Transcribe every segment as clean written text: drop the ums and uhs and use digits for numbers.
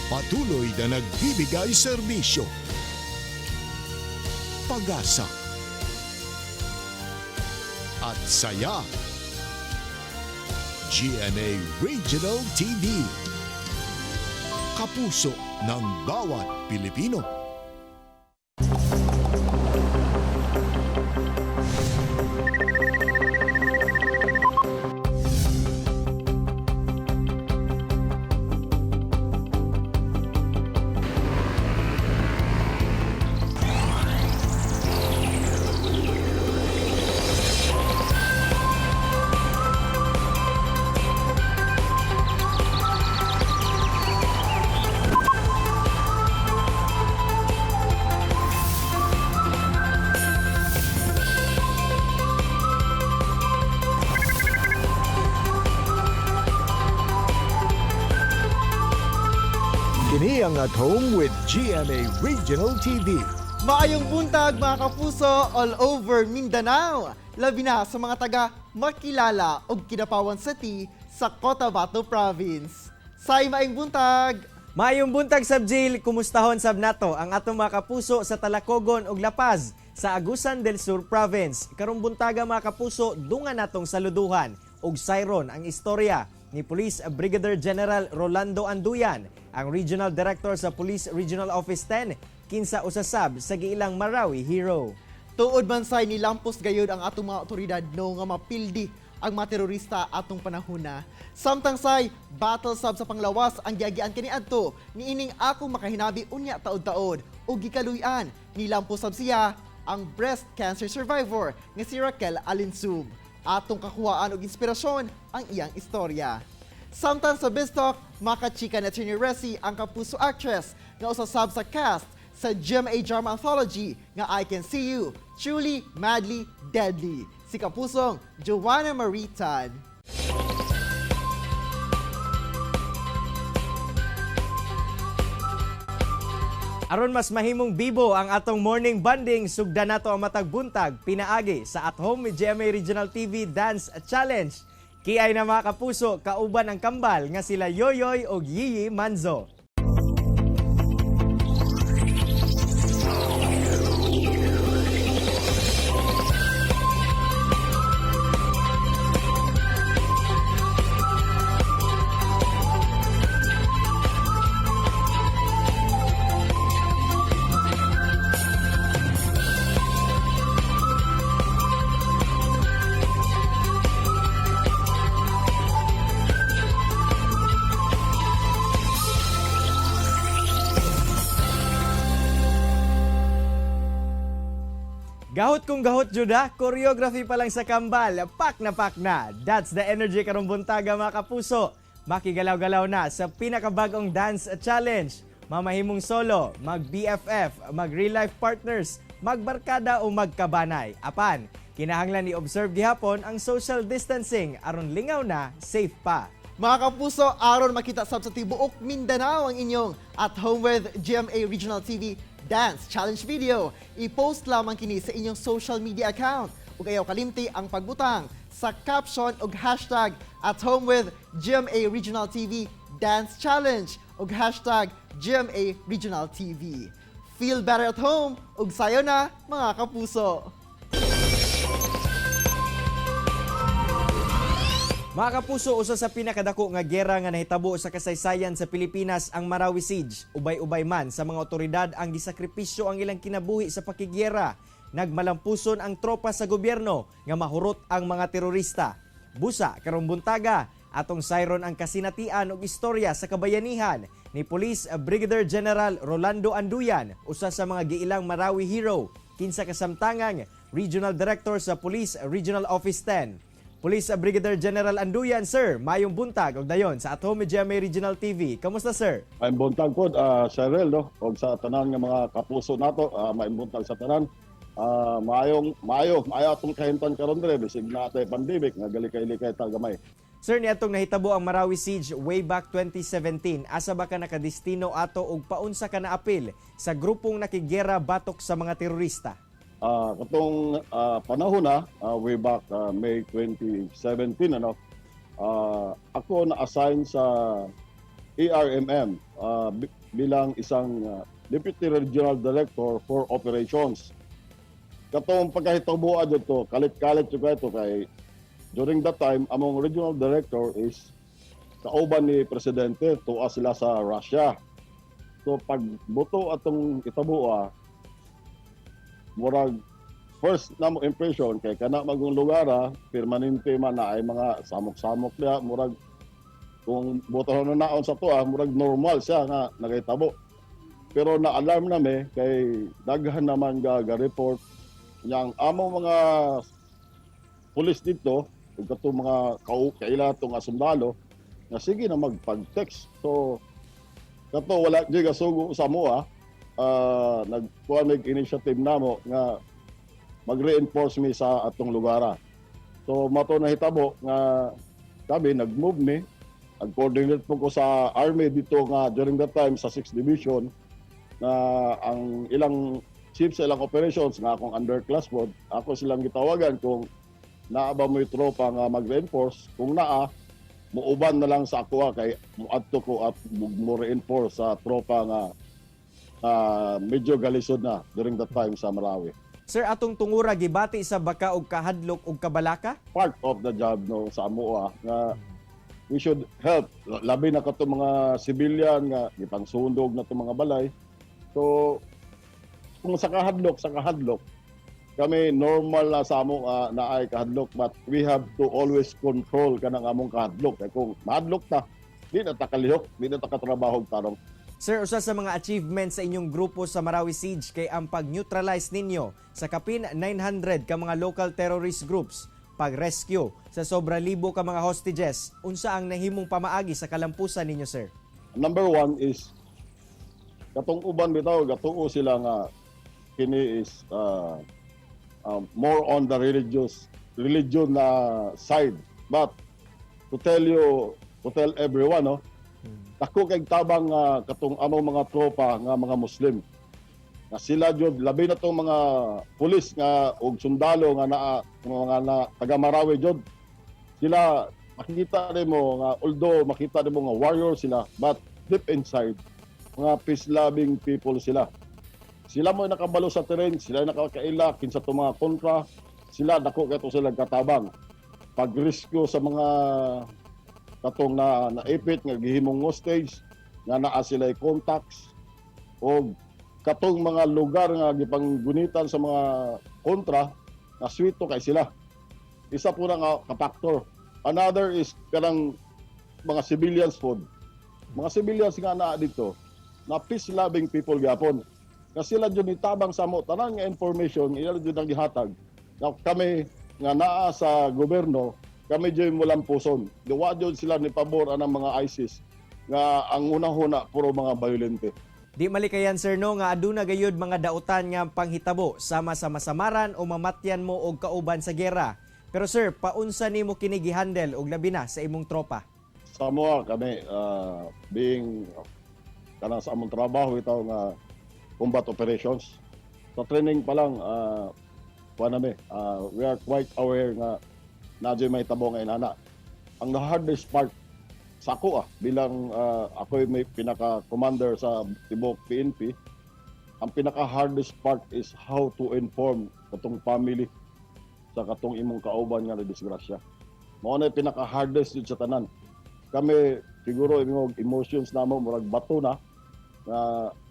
Patuloy na nagbibigay serbisyo, pag-asa, at saya. GMA Regional TV. Kapuso ng bawat Pilipino. Kini ang At Home with GMA Regional TV. Maayong buntag, mga kapuso all over Mindanao. Labi na sa mga taga Makilala ug Kidapawan City sa Cotabato Province. Say, maayong buntag! Maayong buntag sab, Jill, kumustahon sab nato ang atong mga kapuso sa Talacogon ug La Paz sa Agusan del Sur Province. Karong buntaga, mga kapuso, dungan natong saluduhan ug sayron ang istorya ni Police Brigadier General Rolando Anduyan, ang Regional Director sa Police Regional Office 10, kinsa usasab sa giilang Marawi Hero. Tuod man say nilampos gayud ang atong mga otoridad no nga mapildi ang mga terorista atong panahona. Samtang say battle sab sa panglawas ang giagian kaniadto niining akong makahinabi unya taod-taod ug gikaluy-an nilampos sab siya ang breast cancer survivor nga si Raquel Alinsub. Atong kakuhaan og inspirasyon ang iyang istorya. Samtang sa BizTalk, makachika na Attorney Resi ang kapuso actress nga usasab sa cast sa GMA Drama Anthology nga I Can See You, Truly, Madly, Deadly. Si kapusong Joanna Marie Tan. Aron mas mahimong bibo ang atong morning bonding, sugdan nato ang matag buntag pinaagi sa At Home with GMA Regional TV Dance Challenge. Kiay na, mga kapuso, kauban ang kambal nga sila Yoyoy ug Yiyi Manzo. Gahot kung gahot juda, choreography pa lang sa kambal, pak na pak na. That's the energy karong buntaga, mga kapuso. Makigalaw-galaw na sa pinakabagong dance challenge. Mamahimong solo, mag BFF, mag real life partners, magbarkada o magkabanay. Apan, kinahanglan i-observe gihapon ang social distancing aron lingaw na, safe pa. Mga kapuso, aron makita sab sa tibuok Mindanao ang inyong At Home with GMA Regional TV Dance Challenge video. I-post lamang kini sa inyong social media account. Ug ayaw kalimti ang pagbutang sa caption ug #AtHomeWithGMARegionalTVDance Challenge ug #GMARegionalTV. Feel better at home ug sayo na, mga kapuso. Mga kapuso, usa sa pinakadako nga giyera nga nahitabo sa kasaysayan sa Pilipinas ang Marawi Siege. Ubay-ubay man sa mga otoridad ang gisakripisyo ang ilang kinabuhi sa pakigyera. Nagmalampuson ang tropa sa gobyerno nga mahurot ang mga terorista. Busa, karong buntaga, atong sayron ang kasinatian ug istorya sa kabayanihan ni Police Brigadier General Rolando Anduyan, usa sa mga giilang Marawi Hero, kinsa kasamtangang Regional Director sa Police Regional Office 10. Police Brigadier General Anduyan, sir, mayong buntag og dayon sa At Home with GMA Regional TV. Kamusta, sir? Maayong buntag pod, Cyril, no, og sa tanan nga mga kapuso nato, maayong buntag sa tanan. Maayong maayo, maayo atong kahimtang karon dire bisig naa tay pandemic nga galikay-likay ta gamay. Sir, niadtong nahitabo ang Marawi Siege way back 2017, asa ba ka nakadestino ato ug paunsa ka naapil sa grupong nakigyera batok sa mga terorista? Katong panahon na way back May 2017, ano, ako na-assign sa ARMM bilang isang Deputy Regional Director for Operations. Katong pagkahitabo dito, kalit-kalit jud ito kay during that time, among regional director is kauban ni presidente, tuwa sila sa Russia. So pag buto atong itabua, murag first namo impression kay kana magong lugar permanente man na ay mga samok-samok niya, murag kung buto na naon sa tuwa, murag normal siya nga nagahitabo. Pero na-alarm nami kay daghan naman ga report yang among mga pulis dito ug katong mga kaila tong nga sundalo nga sige na magpag-text. So kato wala jud gasugo sa amoa, nagkuha mig initiative namo nga mag-reinforce mi sa atong lugar. So mato nahitabo nga kami nag-move mi, nag-coordinate po ko sa army dito nga during that time sa 6th Division na ang ilang chief sa ilang operations nga akong underclass pod, ako silang gitawagan kung naa ba mo'y tropa nga mag-reinforce. Kung naa, muuban na lang sa ako kay muadto ko at mo reinforce sa tropa nga medyo galisod na during that time sa Marawi. Sir, atong tungura gibati sa baka og kahadlok og kabalaka? Part of the job, no, sa amoa nga we should help, labi na kato mga civilian nga gipangsundog na to mga balay. So kung sa kahadlok kami, normal na sa amo na ay kahadlok, but we have to always control kanang among kahadlok kay kung mahadlok ta, di na ta kalihok, di na ta katrabaho tarong. Sir, usa sa mga achievements sa inyong grupo sa Marawi Siege kay ang pag-neutralize ninyo sa kapin 900 ka mga local terrorist groups, pag-rescue sa sobra libo ka mga hostages. Unsa ang nahimong pamaagi sa kalampusan ninyo, sir? Number one is katong uban bitaw gatuo sila nga kini is more on the religious religion na side. But to tell you, to tell everyone, no, dako kay tabang katong among mga tropa nga mga Muslim. Nga sila jud, labi na tong mga pulis nga og sundalo nga naa mga na taga Marawi jud. Sila makikita nimo nga although makita nimo nga warrior sila, but deep inside mga peace loving people sila. Sila mo nakabalo sa terrain, sila nakakaila kinsa to mga kontra, sila dako kay to sila katabang. Pag-rescue sa mga katong na naipit nga gihimong hostage nga naa sila contacts o katong mga lugar nga gipanggunitan sa mga kontra na swito kay sila. Isa po na nga ka-factor. Another is kanang mga civilians pod. Mga civilians nga naa dito na peace-loving people gyapon. Nga sila jud nitabang sa amo, tanan nga information ila jud ang gihatag. Na kami nga naa sa gobyerno, kami jud molampuson. Wa jud sila ni pabor anang mga ISIS nga ang unang-una puro mga violente. Di malikayan, sir, no, nga aduna gayud mga dautan nga panghitabo sama sa masamaran o mamatyan mo og kauban sa gera. Pero sir, paunsa nimo kini gihandle og labi na sa imong tropa? Sa amoa kami, being kanang sa among trabaho itaw nga combat operations. Sa training pa lang, kuha nami, we are quite aware nga naa may tabo nga inana. Ang the hardest part sa ako bilang ako'y may pinaka-commander sa tibuok PNP, ang pinaka-hardest part is how to inform katong family sa katong imong kauban nga na disgrasya. Mao na pinaka-hardest yun sa tanan. Kami siguro imong emotions namo murag bato na nga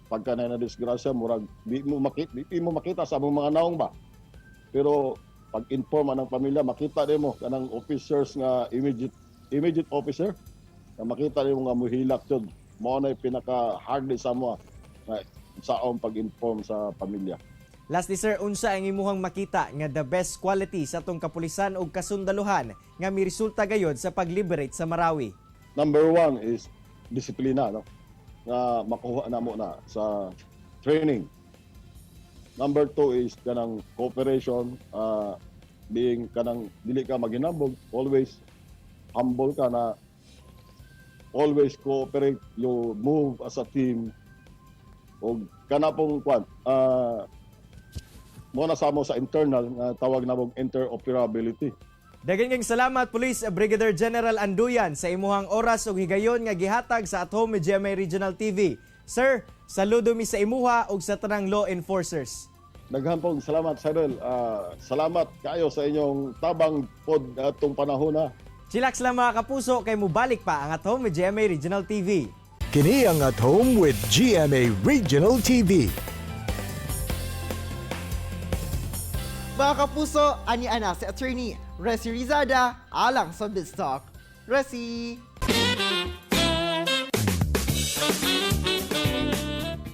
pagka na disgrasya murag di mo makita sa among mga naong ba. Pero pag inform ang pamilya, makita nimo kanang officers nga immediate immediate officer na makita nimo nga muhilak jud. Mao na pinaka hardest sa amo nga saong pag-inform sa pamilya. Lastly sir, unsa ang imuhang makita nga the best quality sa atong kapulisan ug kasundaluhan nga miresulta gayod sa pag-liberate sa Marawi? Number one is disiplina, no? Nga makuha na mo na sa training. Number two is kanang cooperation, being kanang dili ka maginabog, always humble ka na always cooperate, you move as a team. O kana pong kwan, mo na sa mo sa internal nga tawag na mong interoperability. Daghan kayong salamat, Police Brigadier General Anduyan, sa imuhang oras ug higayon nga gihatag sa At Home with GMA Regional TV. Sir, saludo mi sa imuha ug sa tanang law enforcers. Daghan pong salamat, Cyril. Salamat kaayo sa inyong tabang pod atong panahon na. Chillax lang, mga kapuso, kay mubalik pa ang At Home with GMA Regional TV. Kini ang At Home with GMA Regional TV. Mga kapuso, ani ana si Attorney Resi Rizada alang sa BizTalk. Resi!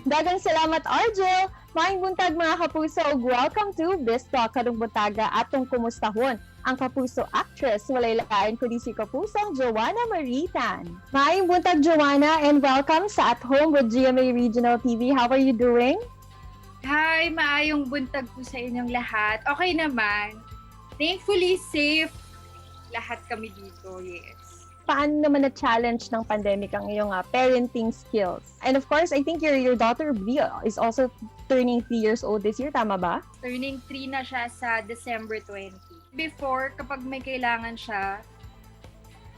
Daghang salamat, Argel! Maayong buntag, mga kapuso, ug welcome to BizTalk. Karong buntaga atong kumustahon ang kapuso actress, walay lain kundi si kapusong Jhoanna Marie Tan. Maayong buntag, Jhoanna, and welcome sa At Home with GMA Regional TV. How are you doing? Hi, maayong buntag po sa inyong lahat. Okay naman. Thankfully, safe lahat kami dito. Yes. Paano naman na-challenge ng pandemic ang iyong parenting skills? And of course, I think your daughter Brie is also turning 3 years old this year, tama ba? Turning 3 na siya sa December 20. Before, kapag may kailangan siya,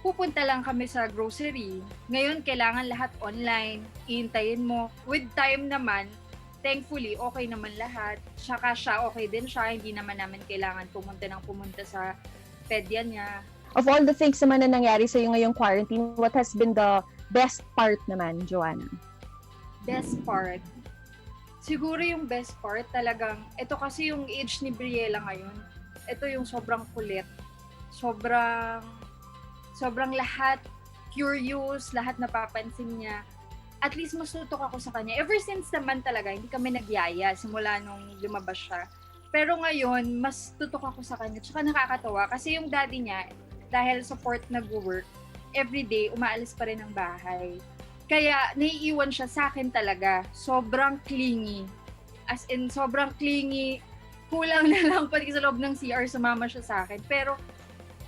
pupunta lang kami sa grocery. Ngayon, kailangan lahat online. Iintayin mo. With time naman, thankfully, okay naman lahat. Tsaka siya, okay din siya. Hindi naman namin kailangan pumunta ng pumunta sa pedya niya. Of all the things naman na nangyari sa iyo ngayong quarantine, what has been the best part naman, Jhoanna? Best part? Siguro yung best part talagang, ito kasi yung age ni Briella ngayon. Ito yung sobrang kulit. Sobrang, sobrang lahat curious, lahat napapansin niya. At least mas tutok ako sa kanya. Ever since naman talaga, hindi kami nagyaya simula nung lumabas siya. Pero ngayon, mas tutok ako sa kanya. Tsaka nakakatawa kasi yung daddy niya, dahil support nag-work, everyday umaalis pa rin ng bahay. Kaya naiiwan siya sa akin talaga. Sobrang clingy. As in, sobrang clingy. Kulang na lang pati sa loob ng CR, sumama siya sa akin. Pero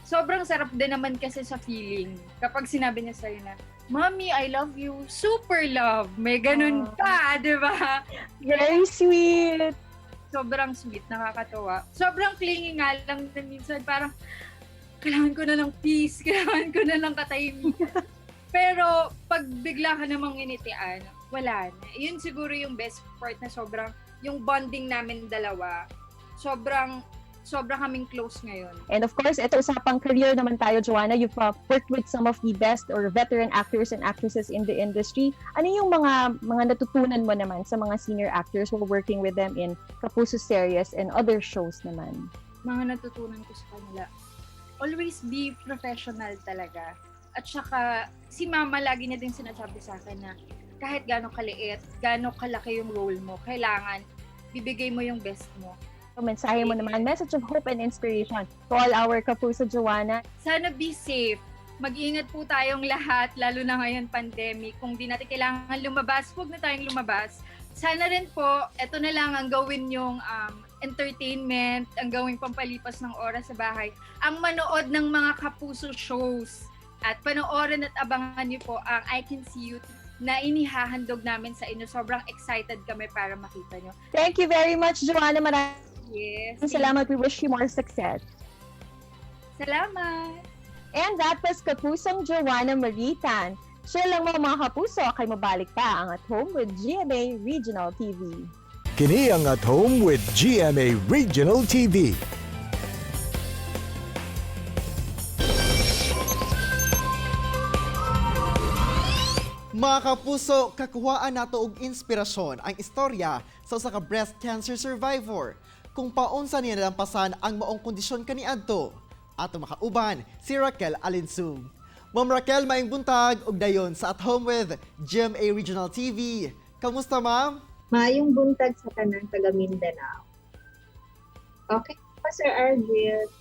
sobrang sarap din naman kasi sa feeling. Kapag sinabi niya sa'yo na, "Mommy, I love you." Super love. May ganun pa, di ba? Very sweet! Sobrang sweet, nakakatawa. Sobrang clingy nga lang na minsan parang kailangan ko na ng peace, kailangan ko na ng katahimikan. Pero pag bigla ka namang initian, wala na. Yun siguro yung best part na sobrang, yung bonding namin dalawa, sobrang, sobrang kaming close ngayon. And of course, ito, usapang career naman tayo, Jhoanna. You've worked with some of the best or veteran actors and actresses in the industry. Ano yung mga natutunan mo naman sa mga senior actors while working with them in Kapuso series and other shows naman? Mga natutunan ko sa kanila, always be professional talaga. At saka, si Mama, lagi niya din sinasabi sa akin na kahit gaano kaliit, gaano kalaki yung role mo, kailangan bibigay mo yung best mo. So, mensahe mo naman, message of hope and inspiration to all our Kapuso, Jhoanna. Sana be safe. Mag-ingat po tayong lahat, lalo na ngayon pandemic. Kung di natin kailangan lumabas, huwag na tayong lumabas. Sana rin po, ito na lang ang gawin yung entertainment, ang gawing pampalipas ng oras sa bahay, ang manood ng mga Kapuso shows. At panoorin at abangan niyo po ang I Can See You na inihahandog namin sa inyo. Sobrang excited kami para makita niyo. Thank you very much, Jhoanna. Maraming salamat. We wish you more success. Salamat! And that was Kapusong Jhoanna Marie Tan. Chill lang mo, mga kapuso, kay mabalik pa ang At Home with GMA Regional TV. Kini ang At Home with GMA Regional TV. Mga kapuso, kakuhaan nato og inspirasyon ang istorya sa usa ka breast cancer survivor kung paunsa niya nalampasan ang maong kondisyon kaniadto. Ato makauban si Raquel Alinsug. Ma'am Raquel, maayong buntag ug dayon sa At Home with GMA Regional TV. Kamusta, ma'am? Maayong buntag sa tanang taga Mindanao. Okay pa, Sir Argel.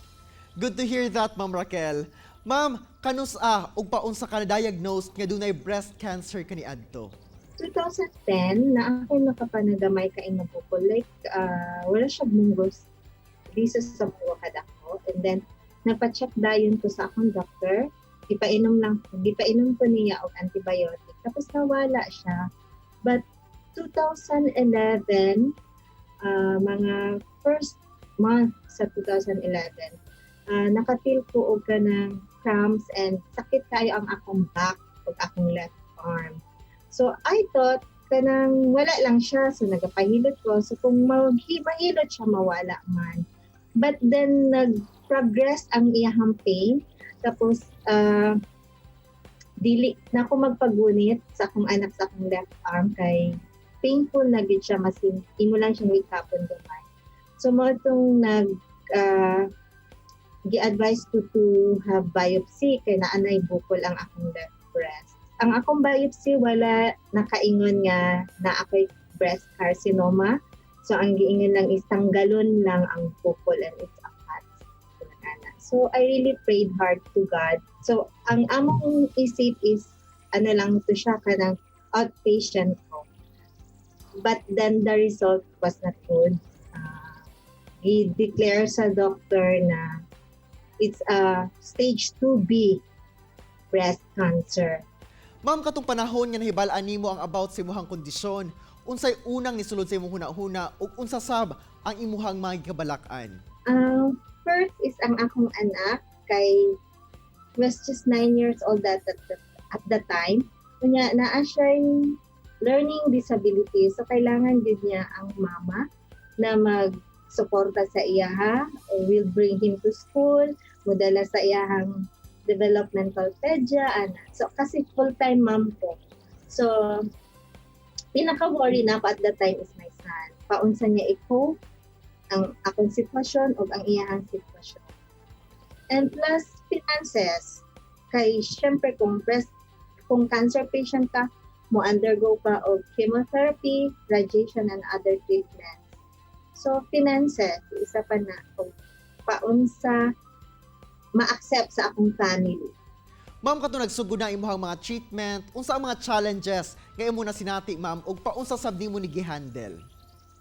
Good to hear that, Ma'am Raquel. Ma'am, kanus-a ug paunsa ka na-diagnose nga dunay breast cancer kaniadto? 2010 na ako nakapanagamay ka bukol. Like, wala siya munggos bisa sa munggo kadako. And then, napacheck dayon ko sa akong doctor. Gipainom ko niya og antibiotic. Tapos nawala siya. But 2011, mga first month sa 2011, Naka-feel ko og kanang cramps and sakit kayo ang akong back ug akong left arm. So I thought kanang wala lang siya, so nagapahilot ko. So kung mahilot siya, mawala man. But then nag-progress ang iyahang pain, tapos dili na ako magpagunit sa akong anak sa akong left arm kay painful na gid siya, masin imo lang siyang likapon gamay. So mao tong nag gi-advise ko to have biopsy kay naa nay bukol ang akong left breast. Ang akong biopsy, wala nakaingon nga na ako'y breast carcinoma. So ang giingon lang is tanggalon lang ang bukol and it's a cut. So I really prayed hard to God. So ang among isip is ano lang to siya, kanang outpatient ko. But then the result was not good. I-declare sa doctor na it's a stage 2B breast cancer. Ma'am, katong panahon nga nahibal-an nimo ang about sa imuhang kondisyon, unsay unang nisulod sa imong huna-huna ug unsa sab ang imuhang mga gikabalak-an? First is ang akong anak kay was just 9 years old at the time. Kunya naa siya learning disability. So kailangan din niya ang mama na mag-suporta sa iyaha, will bring him to school, modala sa iyahang developmental pedia, ana. So kasi full-time mom ko. So pinaka-worry na ako at that time is my son. Paunsa niya i-cope ang akong sitwasyon o ang iyahang sitwasyon. And plus finances. Kay syempre kung cancer patient ka, mo undergo pa og chemotherapy, radiation and other treatments. So finances, isa pa na og paunsa ma-accept sa akong family. Ma'am, katong nagsugod na imuhang mga treatment, unsa ang mga challenges nga imo na sinati, ma'am, ug paunsa sab nimo ni gihandle?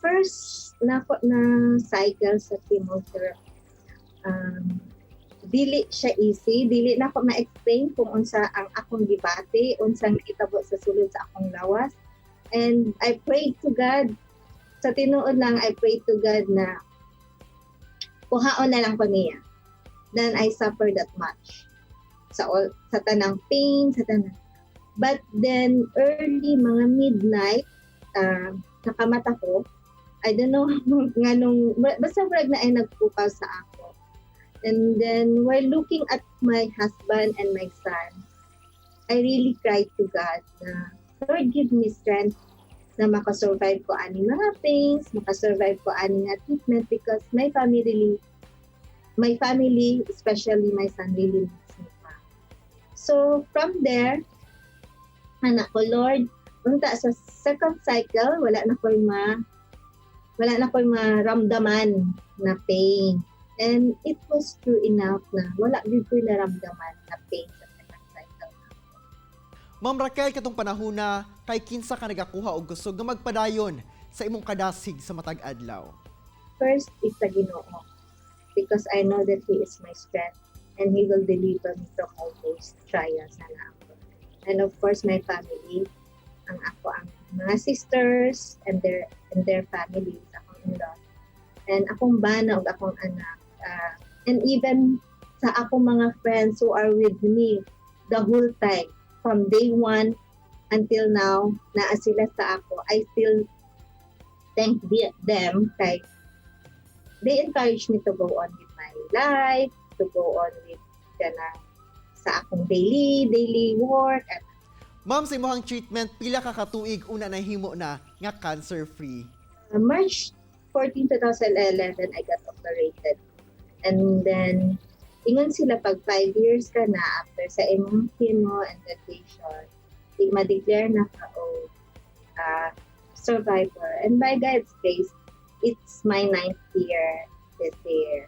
First na na cycle sa chemotherapy, dili siya easy, dili na ko ma-explain kung unsa ang akong gibati, unsang nahitabo sa sulod sa akong lawas. And I prayed to God, sa tinuod lang, I prayed to God na kuhaon na lang ko niya. Then I suffer that much. Sa all, sa tanang pain, sa tanang. But then early mga midnight, nakamata ko, I don't know nganong basta murag na ay nagpukaw sa ako. And then while looking at my husband and my son, I really cried to God na, "Lord, give me strength na makasurvive ko ani mga pains, makasurvive ko ani nga treatment because my family, especially my son, really needs me pa." So from there, anak ko, "Lord," unta sa second cycle, wala na ko'y maramdaman na pain. And it was true enough na wala gyud ko'y naramdaman na pain sa second cycle. Ma'am Raquel, katong panahona, kay kinsa ka nagakuha og kusog nga magpadayon sa imong kadasig sa matag adlaw? First is sa Ginoo because I know that He is my strength and He will deliver me from all those trials na ako. And of course, my family, ang ako ang mga sisters and their families, akong in-law, and akong bana ug akong anak. And even sa akong mga friends who are with me the whole time, from day one until now, naa sila sa ako. I still thank them kay they encourage me to go on with my life, to go on with kanang sa akong daily work at Ma'am, sa imong treatment, pila ka katuig una nahimo na nga cancer free? March 14, 2011, I got operated. And then, ingon sila pag 5 years ka na after sa imong chemo and radiation, di ma-declare na ka o survivor. And by God's grace, it's my ninth year this year.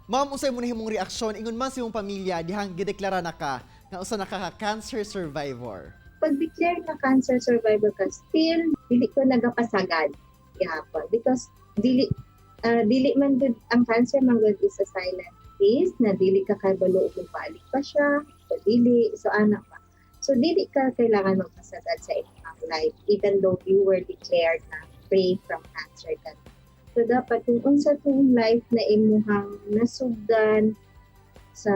Ma'am, unsay mo nahimong reaksyon ingon man sa imong pamilya dihang gideklara na ka nga usa na ka cancer survivor? Pag-declare na cancer survivor ka, still, dili ko nagapasagad gihapon because dili man gud ang cancer man gud is a silent case na dili ka kabalo kung balik pa siya o dili. So ana pa, so dili ka kailangan magpasagad sa imong life even though you were declared na free from cancer ka. So dapat kung unsa tong life na imuhang nasugdan. Sa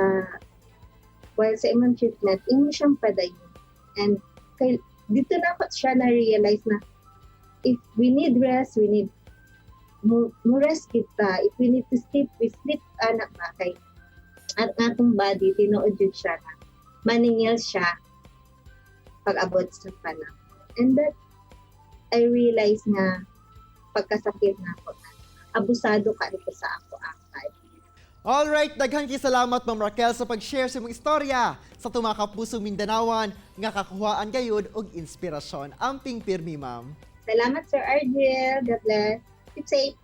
while sa imong treatment, imo siyang padayon. And kay dito na ako siya na-realize na if we need rest, we need mo rest kita. If we need to sleep, we sleep, anak ba, kay at atong body, tinuod jud siya na maningil siya pag-abot sa panahon. And that I realize nga pagkasakit na ako na abusado ka ko sa ako akay. Alright, daghan kay salamat, Ma'am Raquel, sa pag-share sa imong istorya sa tunga kapusong Mindanaoan nga kakuhaan gayud og inspirasyon. Amping pirmi, ma'am. Salamat, Sir Argel. God bless. Keep safe.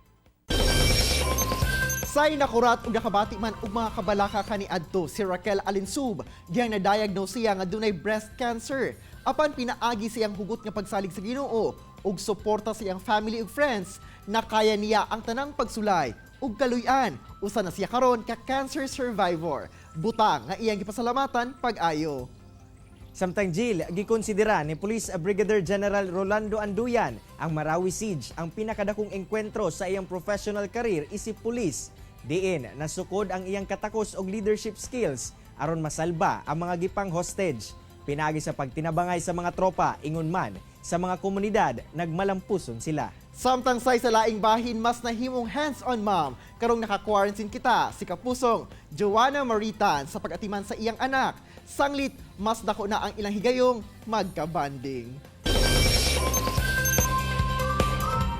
Say nakurat ug nakabati man og mga kabalaka kaniadto si Raquel Alinsub diyang na-diagnose siya nga dunay breast cancer. Apan pinaagi siyang hugot nga pagsalig sa Ginoo ug suporta sa iyang family ug friends, nakaya niya ang tanang pagsulay ug kaluy-an. Usa na siya karon ka cancer survivor. Butang nga iyang gipasalamatan pag-ayo. Samtang Jill, gikonsidera ni Police Brigadier General Rolando Anduyan ang Marawi Siege ang pinakadakong engkwentro sa iyang professional career isip pulis. Diin nasukod ang iyang katakos og leadership skills aron masalba ang mga gipang hostage. Pinaagi sa pagtinabangay sa mga tropa, ingon man sa mga komunidad, nagmalampuson sila. Samtang say sa laing bahin, mas nahimong hands-on mom karong naka-quarantine kita si kapusong Joanna Maritan sa pag-atiman sa iyang anak. Sanglit mas dako na ang ilang higayong magkabanding.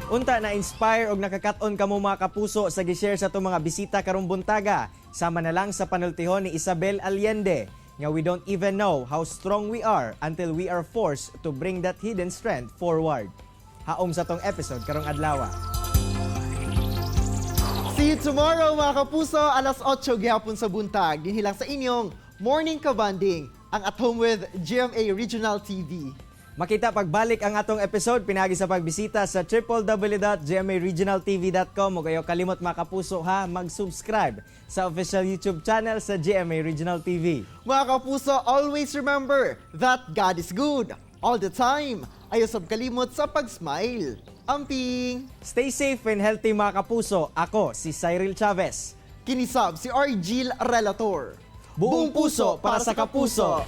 Unta na inspire og nakakat-on kamo, mga kapuso, sa gi-share sa atong mga bisita karong buntaga. Sama na lang sa panultihon ni Isabel Allende nga we don't even know how strong we are until we are forced to bring that hidden strength forward. Haom sa tong episode karong adlaw. See you tomorrow, mga kapuso, alas 8 gihapon sa buntag. Dinhi lang sa inyong Morning Kabanding, ang At Home with GMA Regional TV. Makita pagbalik ang atong episode pinaagi sa pagbisita sa www.gmaregionaltv.com ug ayaw kalimot, mga kapuso, ha, mag-subscribe sa official YouTube channel sa GMA Regional TV. Mga kapuso, always remember that God is good all the time. Ayaw sab kalimot sa pag-smile. Amping! Stay safe and healthy, mga kapuso. Ako si Cyril Chavez. Kini sab si Argil Relator. Buong puso para sa kapuso.